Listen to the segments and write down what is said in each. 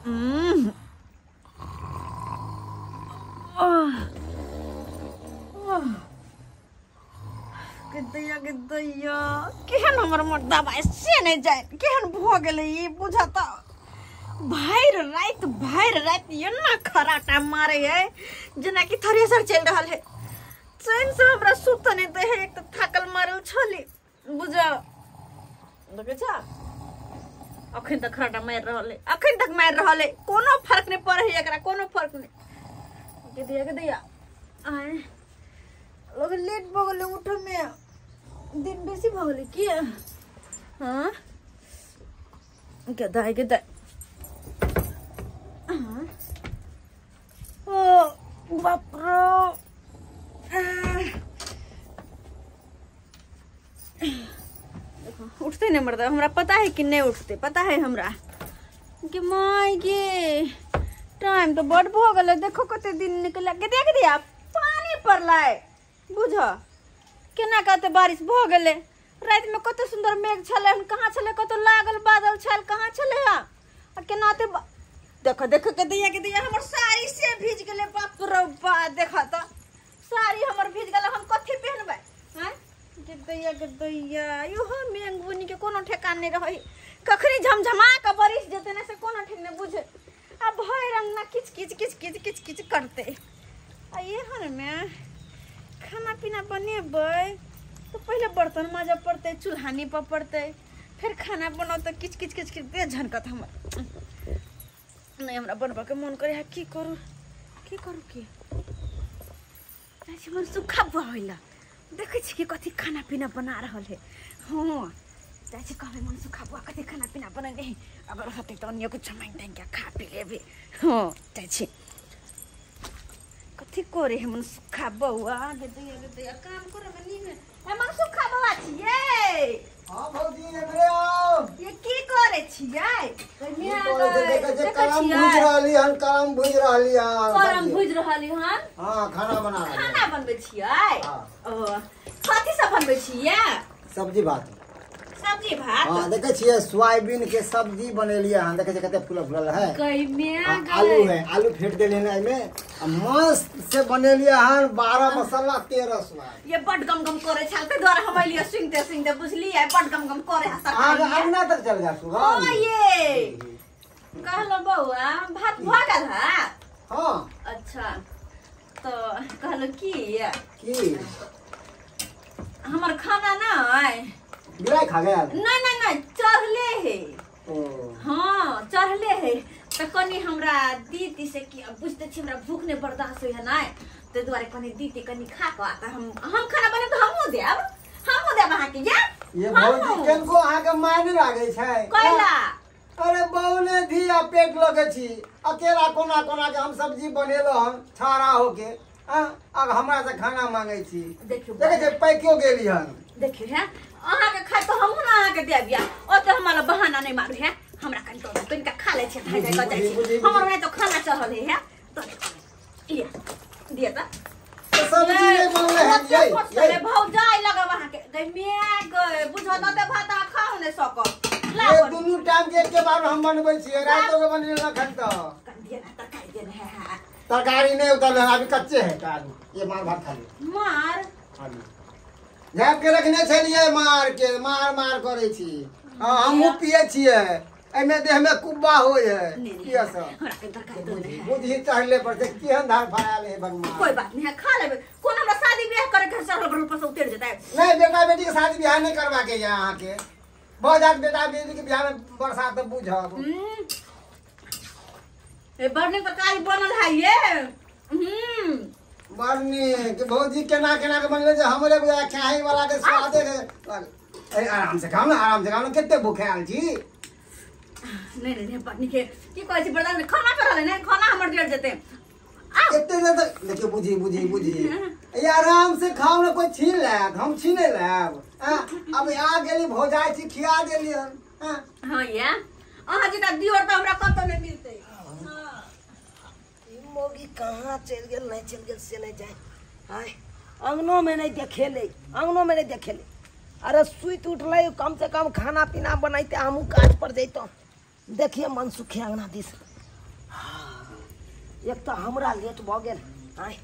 दैया केहन हमर मर्दाबा से नहि जाय केहन भऽ गेलै ई बुझता। भरि राति एना खराटा मारे है जेनाकि थ्रेसर चलि रहल है। चैन से हमरा सुत नहि दै है, एक तऽ थाकल मारल छली बुझ। देखै छ अखन तक खराटा मारि रहल है, अखन तक मारि रहल है, कोनो फर्क नहि पड़ै है एकरा, कोनो फर्क नहि। के दैया आय लोग लेट भऽ गेलै उठऽ मे, दिन बेसी भऽ गेलै की? हाँ के दाइ के दाइ। ओ बाप रे, देखो उठते नहीं मर्दा, हमरा पता है कि नहीं उठते, पता है हमरा कि माय गे टाइम तो बड भऽ गेलै। देखो कते दिन निकल के देख दिया पानी पड़लै बुझ, केना कते बारिश भऽ गेलै। राति में कते सुंदर मेघ छलै, कहाँ छलै, कतौ लागल बादल छल, कहाँ छलै हा आ केना ते देखो देखो के दैया हमर साड़ी से भीज गेलै। बाप रे बा, देखो त साड़ी हमर भीज गेलै, हम कथी पहनबै? हैं के दैया इहो मेघ बुनी के कोनो ठेकान नहीं रहै, कखनी झमझमा के बारिश जेतै ने से कोनो ठीक नहीं बुझे। आ भरि रंग ना किच किच किच किच किच किच करते। आ एहन में खाना पीना बनेबै तो पहले बर्तन माजऽ पड़तै, चूल्हा नीपऽ पड़तै, फिर खाना बनाउ तऽ किच किच किच किच देह झनकत हमर। नहीं हमरा बनबऽ के मन करे है, की करू की करू की मन सुखा बहला। देखै छी कि कथी खाना पीना बना रहल है। हाँ जाइ छी कहबै मन सुखा बुआ कथी खाना पीना बनेने है, अगर होतै तऽ अन्य कुछ मांगि तांगि के खा पी लेबै। हाँ जाइ छी कथी करे है मन सुखा बौआ। गे दैया काम करे में नीक है मन सुखा बौआ छियै। हां भौजी एकरे आओ, ये की करे छियै? करम भुज रहली हन, करम भुज रहली हन, करम भुज रहली हन। हां खाना बना रहली, खाना बनबै छियै। ओ कथी सब बनबै छियै? सब्जी भात। सब्जी भात? हां देखै छियै सोयाबीन के सब्जी बनेलियै हन, देखै छियै कते फूलल फूलल है। आलू है, आलू फेंट देलियै हन एहिमे, मस्त से बनेलियै हन। 12 मसाला 13 स्वाद। ये बड गम गम करे छल ते द्वारा हम एलियै सुनते सुनते बुझलियै, बड गम गम करे है तरकारी। अंगना तक चल जा सुबह। ओ ये कहलो बौआ भात भ गेल है? हां। अच्छा तो कहलो की की हमर खाना ना आय बिलाई खा गया? नहीं नहीं नहीं चढ़ले है। ओ हाँ चढ़ले है तो कनी हमरा दीदी से कि बुझते छी हमरा भूख नहीं बर्दाश्त होय है ना, ते दुआरे कनी दीदी कनी खा के आता हम खाना बने तो हमहूँ देब, हमहूँ देब अहाँ के। ये भौजी केनको अहाँ के माय नहीं लागे छै कैला? अरे बौने धिया पेट लगे छी, अकेला कोना कोना के हम सब्जी बनेलो हन छाड़ा होके, अब हमरा से खाना मांगे छी। देखियो देखे छै पैकियो गेली हन। देखियो है अहाँ के खाय तो हमहूँ ना अहाँ के देब, या ओते हमरा बहाना नहीं मारू है, हमरा कनी तो कनिका खा ले छी खाइ जाय जाइ छी, हमर ओने तो खाना चढ़ल है तो लिया दिया त सब्जी नहीं बनले है। ये भौजाई लगब अहाँ के गै my गै बुझत त भात अहाँ खाउ नै सकब। ये दुनू टाइम के एक बार हम बनबै छी, रातो के बनले ना खन त कन दिया ना तरकारी देने है। तरकारी नहीं उतरले अभी कच्चे है आलू, ये मार भात खा ले। मार आलू झाँप के रखने छलियै, मार के मार मार करै छी। हां हमहूँ पियै छियै, एहिमे देह में कुब्बा होय है पियै से। हमरा के तरकारी दो ने बुद्धि चढ़ले पर से केहन धार फरायल है भगवान। कोई बात नहीं है खा लेबै, कोन हमरा शादी ब्याह करे के चढ़ल पर से उतर जेतै। नहीं बेटा बेटी के शादी ब्याह नहीं करवा के या अहाँ के भऽ जात बेटा बेटी के ब्याह में बरसात तऽ बुझब। ए बड़ नीक तरकारी बनल है ये। बड़ नीक भौजी केना केना के बनले जे हमरे बुझा खाइ वाला के स्वादे है। आराम से खाउ ना, आराम से खाउ ना, कते भूखायल छी। नहीं नहीं बड़ नीक की कहै छी बर्दाश्त नहीं, खाना चढ़ल है ने, खाना हमर जड़ जेतै कते जे। देखियो बुझी बुझी बुझी ये आराम से खाउ ना, कोई छीन लेत हम छीने लेब। अब आ गेली भौजाई छी खिया देली हन। हां ये अहाँ जेका दियोर त हमरा कतौ नहीं मिलतै। मौगी कहाँ चलि गेल नहीं चलि गेल से नहीं जाए। आय अंगनो में नहीं देखेले, अंगनो में नहीं देखेले। अरे सुति उठलै कम से कम खाना पीना बनैते हमहूँ काज पर जैतहुँ। देखिए मनसुखे अंगना दिस। एक तो हमरा लेट भ गेल। आय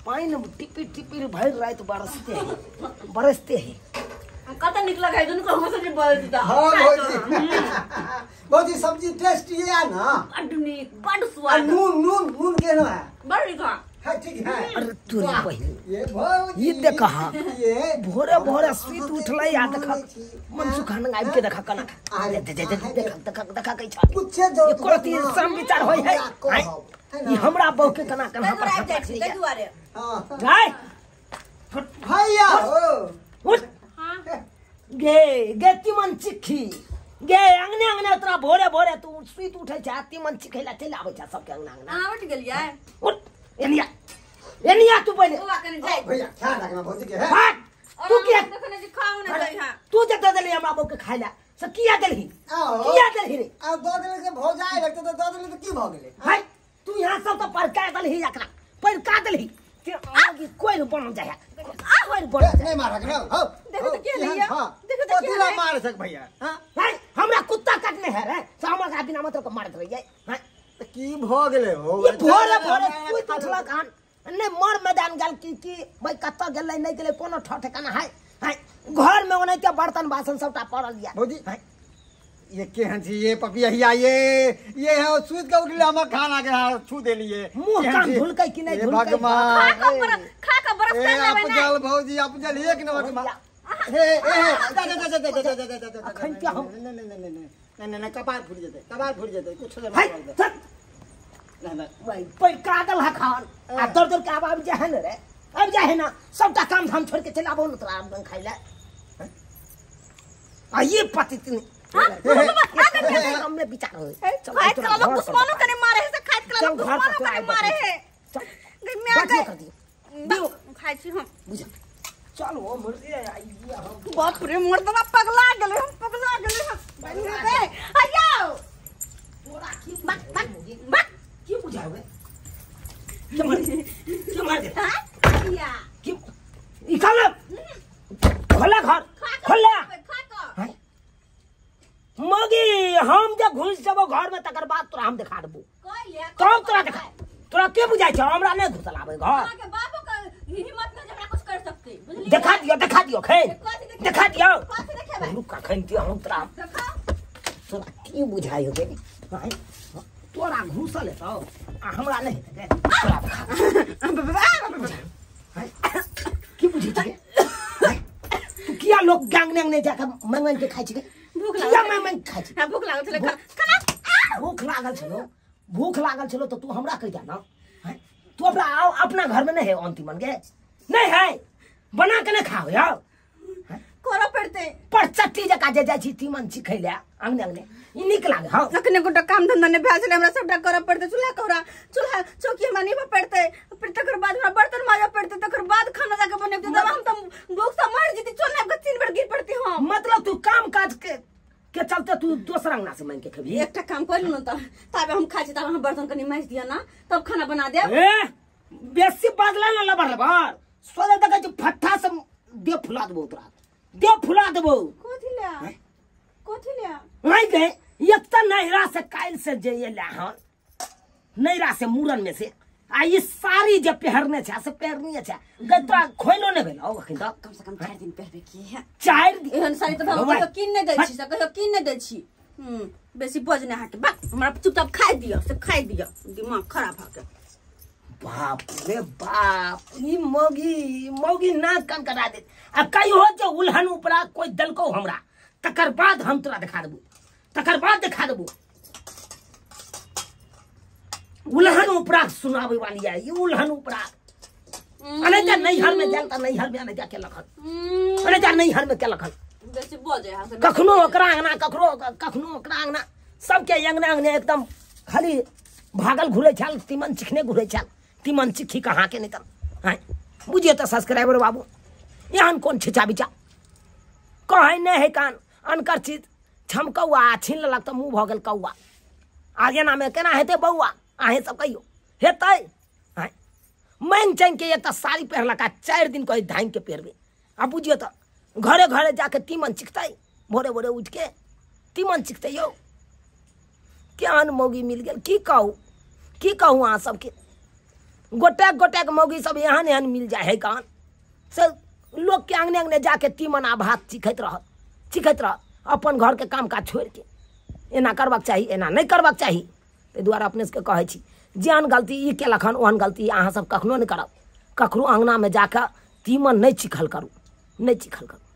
पानि टिपी टिपी भरि राति बरसते है बरसते है। कत निक लगे दुनु को हम सब्जी बोल देता। हां भौजी भौजी सब्जी टेस्टी है ना, बड नीक बड स्वाद। नून नून नून केनो है, बड नीक है, ठीक है। अरे तोरी बहिन ये भौजी ये देखा ये भोरे भोरे सुति उठलै आ देखा मनसुख हन आबि के देखा कना दे दे दे देख देख देखा कै छ कुछे जो एको शर्म विचार होय है। ई हमरा बहू के कना कना पर आबि जाइ छी तै दुआरे। हां गाय भैया हो उठ। हां गे गे तिमन चिखी गे अंगने अंगने तोरा भोरे भोरे तू सुति उठै छ तिमन चिखैला चलि आबै छ सबके अंगना अंगना। अहाँ उठ गेलियै? उठ एनिया एनिया तू पहिले बौआ कने जाइ भैया ख्याल रखना भौजी के है। हट तू किया देखने जे खाऊ न दै। हां तू जे दे देली हमरा बहू के खाइला से किया देलही, किया देलही रे? आ दऽ देली से भौजाई लगते त दऽ देली त की भ गेलै? हाय तू यहाँ सब त परका देलही, एकरा परका देलही ते आगे कोई बन जाय कोई बन जाय। नहीं मारक ना हो देखो त के लइया, देखो त के तोरा मार सक भैया। हां हाय हमरा कुत्ता काटने है रे से हमरा बिना मतलब के मारत रहियै। हाय त की भ गेलै हो? ये भोरे भोरे सुति उठलक हन नहीं मर मैदान गेल की की भाई कत गेलै नहीं गेलै कोनो ठौ ठिकाना। हाय हाय घर में ओनाहिते बर्तन बासन सबटा पड़ल या। भौजी ये केहन छी ये पपिया ये है सुति के उठले हमर खाना के छू देलिए। मुंह कान धुलकै कि नहीं धुलकै? खा के बरस कर लेबै ना। अपजल भौजी अपजल एक नंबर के हे ए जा जा जा जा जा जा जा अखन के हम नहीं नहीं नहीं नहीं नहीं नहीं कपार फूट जेतै, कपार फूट जेतै कुछ नहीं नहीं नहीं भाई पैका दल हा खान आ दर दर के आब आबि जाय है ने रे, आबि जाय है ना सबटा काम धाम छोड़ के चलि आबो न तोरा खाइ ले। आ ये पति हमने विचार होय खाइत कला लोग दुश्मनों कने मारे है से खाइत कला लोग दुश्मनों कने मारे है। चल मैं गए खाइ छी हम बुझ चल ओ मर आई हम। बाप रे मर्दवा पगला गेलै हम, पगला गेलै हम गए। आयो तोरा की बक बक बक की बुझावे के मार के मार दे? हां या की ई खाला खोला घर खोला खा के मगी हम जे घुस जबो घर में तकर बाद तोरा हम देखा देबो। तब तोरा देखा तोरा के बुझाइ छ हमरा नहीं घुसल आबै घर। अहाँ के बापो के हिम्मत न जे हमरा कुछ कर सकते बुझलियै? देखा दियो, देखा दियो खैन देखा दियो कथि देखेबै? रुक अखन दियो हम तोरा देखा तोरा की बुझाइ हो गे? तोरा घुसल हेतौ आ हमरा नहीं हेतै तोरा देखा की बुझै छै तू? किया लोग गैंग ने जाके मांग मांग के खाइ छै? भूख किया मांग मांग के खाइ छै? हां भूख लागल छलै खाना, भूख लागल छलो, भूख लागल छलो तो तू हमरा कहि जा ना। तू अपना आओ अपना घर में नहीं है अंतिमन के नहीं है बना के नहीं खाओ यार करऽ पड़तै पर चट्टी जका जे जाइ छी तीमन छी खैले अंगने अंगने ई नीक लागे। हां अखने गोटा काम धंधा नहि भए छलै हमरा सबटा करऽ पड़तै। चूल्हा कोहरा चूल्हा चौकी हमरा निभऽ पड़तै, फिर तकर बाद हमरा बर्तन माजऽ पड़तै, तकर बाद खाना जाके बनेतै। तब हम तऽ भूख से मर जेती, चोना के 3 बेर गिर पड़ती हम। मतलब तू काम काज के चलते तू दोसर अंगना से मांग के खेबी? एकटा काम कर लू न त ताबे हम खाइ छी, ताबे हम बर्तन कनी माजि दिअ ना तब खाना बना देब। ए बेसी बाजला ना लबर लबर सोले देखै छी फट्ठा से दे फुला देबो तोरा, दे फुला देबो। कथि ले कथि ले नहीं गए एक त नैहरा से काइल से जे एला हन नैहरा से मूरन में से आ ई साड़ी जे पहिरने छै से पहिरनी छै गै तोरा खोइलो नै भेलौ अखन तक? कम से कम 4 दिन पहिरबे की है। 4 दिन एहन साड़ी त हम कहियो कीन नै दै छी से कहियो कीन नै दै छी। बेसी बजने हाके बा हमरा चुपचाप खाइ दिअ से खाइ दिअ, दिमाग खराब भऽ गेल। बाप रे बाप ई मौगी मौगी नाक कान करा दे आ कहियो जे उल्हन उपरा कोई दलको हमरा तकर बाद हम तोरा देखा देबो, तकर बाद देखा देबो। उल्हन उपरा सुनावे वाली है ई उल्हन उपरा। अने जा नैहर में जाल त नैहर में अने जा के लखन, अने जा नैहर में के लखन बेसी बजे हा से कखनो ओकरा अंगना कखनो कखनो ओकरा अंगना सबके अंगना अंगने एकदम खाली भागल घुरै छल तीमन चिखने घुरै छल तीमन चिखी कहाँ के निकल। हाँ बुझिए त सब्सक्राइबर बाबू एहन कोन छिचा बिचा कहै नहि है कान अनकर चीज छमकौआ छीन लेलक तऽ मुँह भऽ गेल कौआ। आगे नामे केना हेतै बौआ अहें सब कहियो हेतै? हाँ मांगि चांगि के एकटा साड़ी पहिरलक आ 4 दिन कहै धांगि के पहिरबै। आ बुझियो तऽ घरे घरे जाके तीमन चिखतै भोरे भोरे उठि के तीमन चिखतै। यौ केहन मौगी मिल गेल की कहू। की कहूँ अहाँ सबके। गोटेक गोटेक मौगी सब एहन एहन मिल जाए है कान से लोग के अंगने अंगने जाके तीमन आ भात चिखैत रहत चिखैत रहत अपन घर के काम काज छोड़ के। एना करबाक चाही, एना नहीं करबाक चाही। ताहि दुआरे अपने सबके कहै छी जेहन गलती ई केलक हन ओहन गलती अहाँ सब कखनो नहीं करब। ककरो अंगना में जाके तीमन नहीं चिखल करू, नहीं चिखल करू।